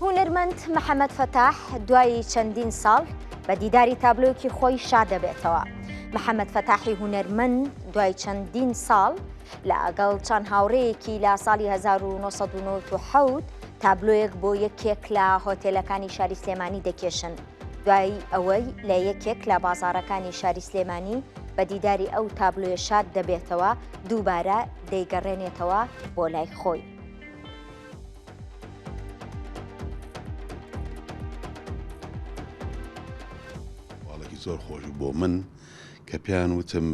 هونەرمەند محەمەد فەتاح دوای چەندین ساڵ بە دیداری تابلۆیەکی خۆی شاد دەبێتەوە. محەمەد فەتاحی هونەرمەند دوای چەندین ساڵ لەگەڵ چەند هاوڕێیەکی لە ساڵی 1997 تابلۆیەک بۆ یەکێک لە هۆتێلەکانی شاری سلێمانی دەکێشن. دوای ئەوەی لە یەکێک لە بازاڕەکانی شاری سلێمانی بە دیداری ئەو تابلۆیە شاد دەبێتەوە، دووبارە دەیگەڕێنێتەوە بۆ لای خۆی. هەواڵێکی زۆر خۆش بوو بۆ من کە پێیان وتم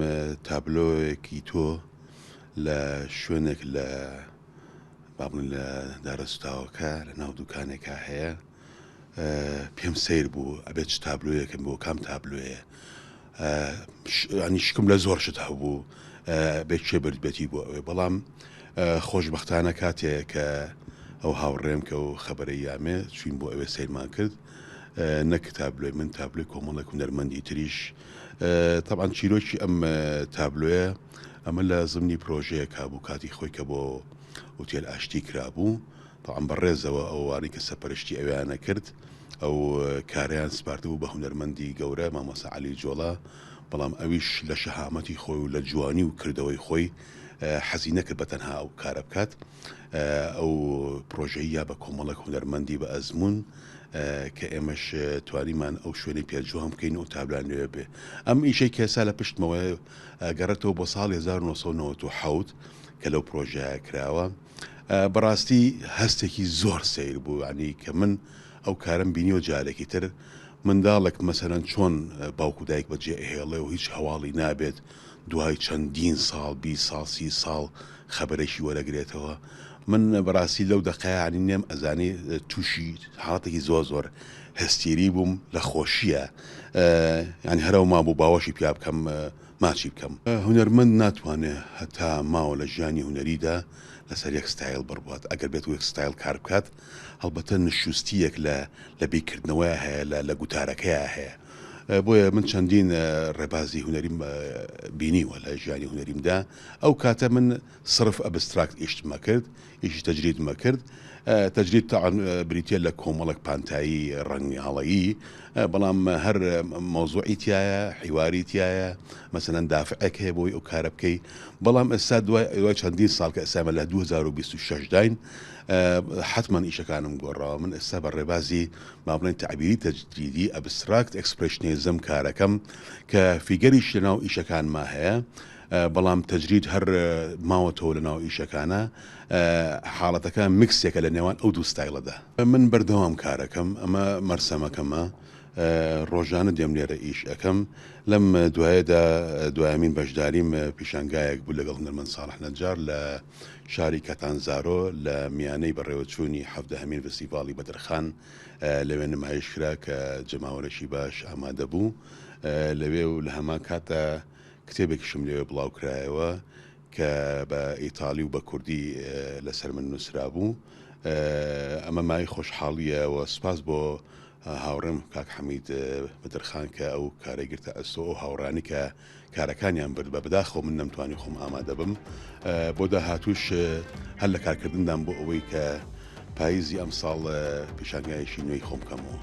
تابلۆیەکی تۆ لە شوێنێک لە با بڵێن لە دارەسوتاوەکە لە ناو دوکانێکا هەیە پێم سەیر بوو ئەبێت چ تابلۆیەکم بۆ کام تابلۆیە ینی شکم لە زۆر شت هەبوو بێ کێ بردبێتی بۆ ئەوێ بەڵام خۆشببختانە کاتێ کە ئەو هاوڕێم کە و خەبەرەی یامێ چوین بۆ ئەوێ سەیرمان کرد نەک تابلۆی من تابلۆی کۆمەڵێک هونەرمەندی تریش تەبعەن چیرۆکی ئەم تابلۆیە ئەمە لە زمنی پرۆژەیەک هەبوو کاتی خۆی کە بۆ ئوتێل ئاشتی کرابوو تەبعەن بە ڕێزەوە ئەوانەی کە سەپەرشتی ئەویانە کرد ئەو کارەیان سپاردبوو بە هونەرمەندی گەورە مامۆستا عەلی جۆڵا بەڵام ئەویش لە شەهامەتی خۆی و لە جوانی و کردەوەی خۆی حەزی نەکرد بە تەنها ئەو کارە بکات ئەو پرۆژەی یا بە کۆمەڵێک هونەرمەندی بە ئەزموون کە ئێمەش توانیمان ئەو شوێنەی پێ جوان بکەین و تابلان لێ بێ ئەم ئیشەی کێسا لە پشتمەوە گەڕێتەوە بۆ ساڵی 1997 کە لەو پرۆژەیە کراوە بەڕاستی هەستێکی زۆر سەیر بوو ینی کە من ئەو کارم بینیوە جارێکی تر منداڵێک مەسەلەن چۆن باوک و دایک بەجێ ئەهێڵێ و هیچ هەواڵی نابێت دوای چەندین ساڵ 20 ساڵ سی ساڵ خەبەرێکی وەرەگرێتەوە من بەڕاستی لەو دەقەیە ینی نێم ئەزانی تووشی حاڵەتێکی زۆر زۆر هەستیری بووم لە خۆشیە ینی هەرەو مابوو باوەشی پیا بکەم ماچی بکەم. هونەرمەند ناتوانێ هەتا ماوە لە ژیانی هونەریدا لەسەر یەک ستایل بڕوات، ئەگەر بێت و یەک ستایل کار بکات هەڵبەتە نشوستییەک لە لە بیرکردنەوەیا هەیە لە لە گوتارەکەیا هەیە. بۆیە من چەندین ڕێبازی هونەریم بینیوە لە ژیانی هونەریمدا، ئەو کاتە من سڕف ئەبستراکت ئیشتم ئەکرد، ئیشی تەجریدم ئەکرد، تەجرید تەعەن بریتیە لە کۆمەڵێک پانتایی ڕەنگاڵەیی، بەڵام هەر مەوزوعی تیایە، حیواری تیایە، مەسەلەن دافعێک هەیە بۆی ئەو کارە بکەی، بەڵام ئێستا دوای دوای چەندین ساڵ کە ئێستا ئێمە لە 2026 داین حەتمەن ئیشەکانم گۆڕاوە، من ئێستا بە ڕێبازی با بڵێین تەعبیری تەجریدی ئەبستراکت ئێکسپرێشنیزم کارەکەم کە فیگەریش لەناو ئیشەکانما هەیە، بەڵام تەجرید هەر ماوەتەوە لەناو ئیشەکانا، حاڵەتەکە میکسێکە لە نێوان ئەو دوو ستایڵەدا. من بەردەوام کارەکەم، ئەمە مەرسەمەکەمە، ڕۆژانە دێم لێرە ئیش ئەکەم، لەم دوایەدا دوایەمین بەشداریم پیشانگایەک بوو لەگەڵ هونەرمەند ساڵح نەجار لە شاری کاتانزارۆ لە میانەی بەڕێوەچوونی حەڤدەهەمین ڤستیڤاڵی بەدرخان لەوێ نمایش کرا کە جەماوەرێکی باش ئامادە بوو لەوێ و لە هەمان کاتدا کتێبێکیشم لەوێ بڵاو کرایەوە کە بە ئیتالی و بە کوردی لەسەر من نووسرابوو. ئەمە مایەی خۆشحاڵییە و سوپاس بۆ هاوڕێم کاک حەمید بەدرخان کە ئەو کارەی گرتە ئەستۆ، ئەو هاوڕێیانەی کە کارەکانیان برد بە بەداخەوە من نەمتوانی خۆم ئامادە بم. بۆ داهاتووش هەر لە کارکردندام بۆ ئەوەی کە پاییزی ئەمساڵ پیشانگایەکی نوێی خۆم بکەمەوە.